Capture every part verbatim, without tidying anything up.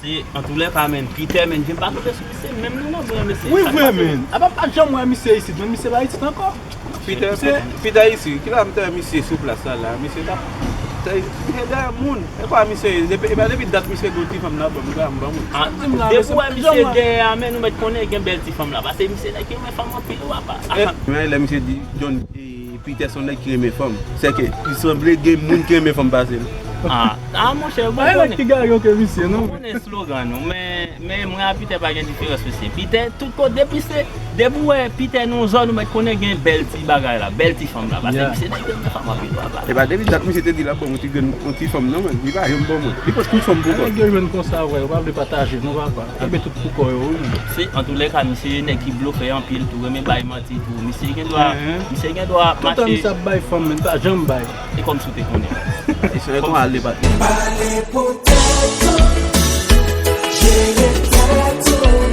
E, antoulèka, menn, Peter, menn, jen pa tonbe sou misye menm non, non, mwen, mesye. Wi, vre, menn. Apa m pa janm wè misye isit, menn, misye pa isit ankò. Peter, Peter isi, kilè m te wè misye sou plas la, la, misye t ap, misye dèyè moun. E pa misye, depi, e pa depi dat misye gen yon ti fanm nan, bon, m pa, m pa moun. Ah, depi w wè misye dèyè a, menn, ou mèt konnen gen bèl ti fanm la, paske misye nèg ki renmen fanm anpil, w apa. E, men lè misye di, John, e, Peter se yon nèg ki renmen fanm. Sèke, li sanble gen moun ki renmen fanm pase l. Ah, ah, monchè, bon, konnen. Ki gayon ke misye, non? Bon, konnen slogan nou, men, men mwen a Peter pa gen diferans, mesye. Peter, tout kote, depi se, depi w wè Peter nan yon zòn, ou mèt konnen gen bèl ti bagay la, bèl ti fanm la. Paske misye nèg ki renmen fanm anpil, papa. E pa depi dat misye te di l ap ban mwen ti grenn, yon ti fanm, non, men. Li pa janm ban mwen. Li pran tout fanm pou kò l. Nèg yo jwenn konsa, vre, yo pa vle pataje, non, papa. Kenbe tout pou kò yo, wi, menn. Se, antoulèka, misye nèg ki blofè anpil tou, renmen bay manti tou. Misye gen dwa, misye gen dwa mache. Tout tan misye ap bay fanm, menn, pa janm bay. E kòmsi w te konnen. E se kon ale, patnè. Pale pou tèt ou, jere tèt ou,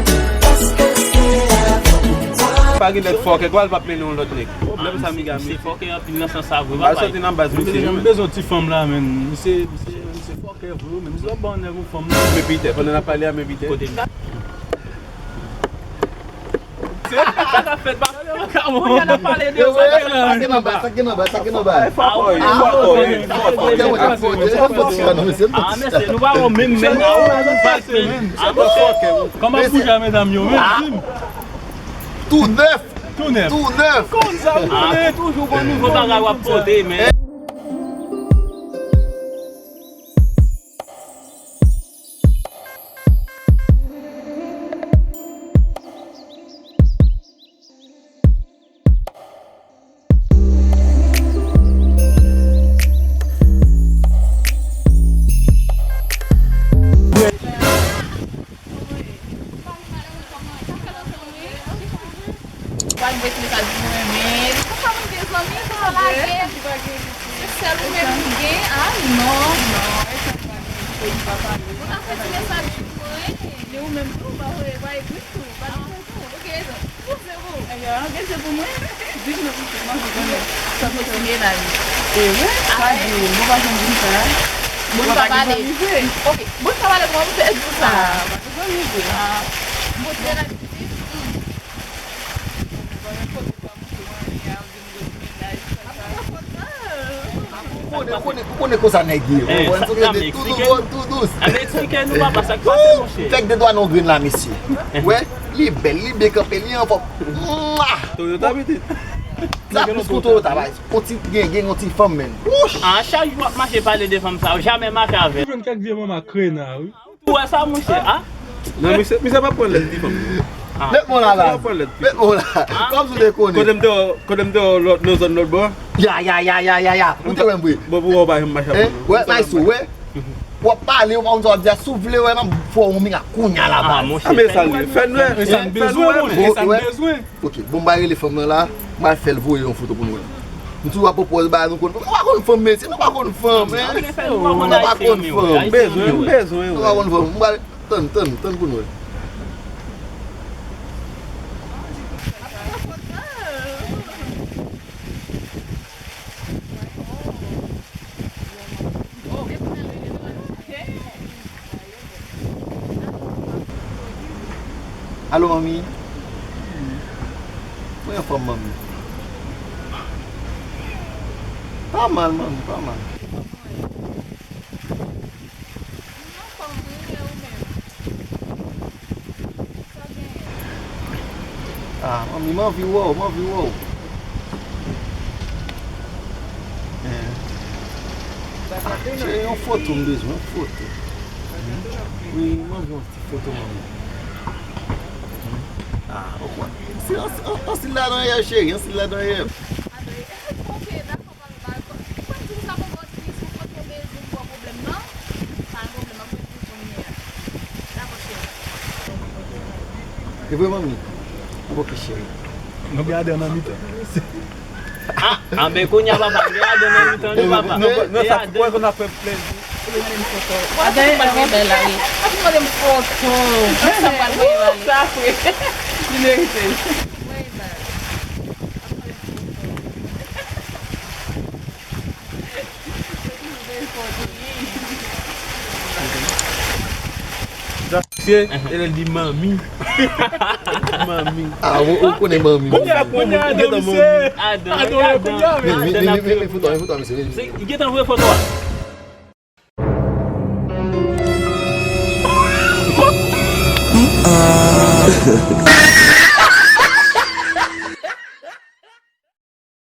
paske se avè w. Pa gen lèt fòkè, gwal p ap mennen yon lòt nèg. Pwoblèm sa, miga, misye fòkè anpil nan sans sa, vre, papa. Al sòti nan baz misye, wi, menn. Bezwen ti fanm la, menn. Misye, misye, misye fòkè vre, menn. Misye ap ban nèg yon fanm. Men Peter, pandan n ap pale a, men Peter. Kote m? Sa k ap fèt, pa kounye a n ap pale de yo, sa k ap fèt. Sa gen nan bay, sa gen nan bay, sa gen nan bay. Ah, mesye, nou pa wè menm, menm, ah, ou pa wè menm. Kòman bouje a medam yo, menm? Tou nèf. Tou nèf. Tou nèf. Konn sa, ou konnen. Ah, toujou gon nouvo bagay w ap pote, men. Ou pa t voye ti mesaj pou mwen, men. Konsa moun gen zanmi, konsa lage. Se sèl ou menm ki gen, ah, non, non. Moun ap fè ti mesaj pou mwen. Men ou menm tou, ou pa voye, pa ekri tou, pa di tou. Ok, poze ou. Ebyen, angaje pou mwen. Di m nan pouse, manje konnen. Sa pote ti menaj. E wi, sa di, bon, pa janm di m sa. Bon, sa pale. Ok, bon, sa pale, kòman ou fè di sa? Ah, pa te zanmi vre. Ah, bon, ti menaj. Ou konnen, ou konnen, ou konnen konsa nèg ye. Eh, ou konprann sa, sa m ap de tou eksplike dou, nou. Tou dous. Ann eksplike nou, papa, sa k pase, monchè. Fèk de dwa nan grenn la, mesye. Wè, li bèl, li byen kanpe, li anfòm. Mwa! Toyota, pitit. Sa plis kon Toyota, bay. On ti gen, gen on ti fanm, menn. Wouch! Ah, chak jou w ap mache pale de fanm sa, w jamè mache avè l. Ou jwenn kèk vye manman krena, wi. Ou wè sa, monchè, a? Non, misye, misye p ap pran lèt ti fanm. Ah. Met mo la, la. Misye p ap pran lèt ti fanm. Met mo la. Ah. Kòm si w te konnen. Kote m te wè, kote m te wè w lòt, nan zòn lòt bò. Ya, ya, ya, ya, ya, ya. Ou te wè m vre. Bon, pou w pa janm mache avè m. Wè, maestro, wè. W ap pale, w pa konn sa w ap di a. Si w vle wè m, m ap fè w yon mirak kounye a la, baz. Ah, monchè. Ah, men sa l ye. Fè n wè. E sa n bezwen, monchè, e sa n bezwen. Ok, bon, m ba rele fanm nan la, m al fè l voye yon foto pou nou wè. M toujou ap pwopòze bagay nou konn fanm. Nou pa konn fanm, mesye, nou pa konn fanm, hein. Nou pa konn fanm. M bezwen, m bezwen, nou pa konn fanm. M pral tann, tann, tann pou nou wè. Alo, manmi. Mwen anfòm, manmi. Pa mal, manmi, pa mal. Ah, manmi, m anvi wè w, m anvi wè w. Eh. Ah, cheri, yon foto m bezwen, yon foto. Wi, m anvi yon ti foto, manmi. Ah, ok. Si, an, an, an, si ladan yè, cheri, an, si ladan yè. Ok, dakò. Ou pa di m sa, papa, ti, si w foto bezwen pou pwoblèm nan, pa gen pwoblèm, m ap rete pou kounye a. Dakò, cheri. E vre, manmi? Ok, cheri. Nou gen adan nan mitan. Ah, anben kounye a, papa, gen adan nan mitan, wi, papa. Non, non, sa pou wè konn ap fè plezi. Adan, e bèl la, wi. Ap mande m foto. Sa pral voye m ale. Sa vre. Li merite l. Misye, e lè l di manmi. Manmi. Ah, ou, ou konnen manmi. Kounye a, kounye a, adan misye. Adan, Adan, kounye a, Men, men, men, men, men, foto, men, foto, mesye, men. Se, li gentan voye foto a.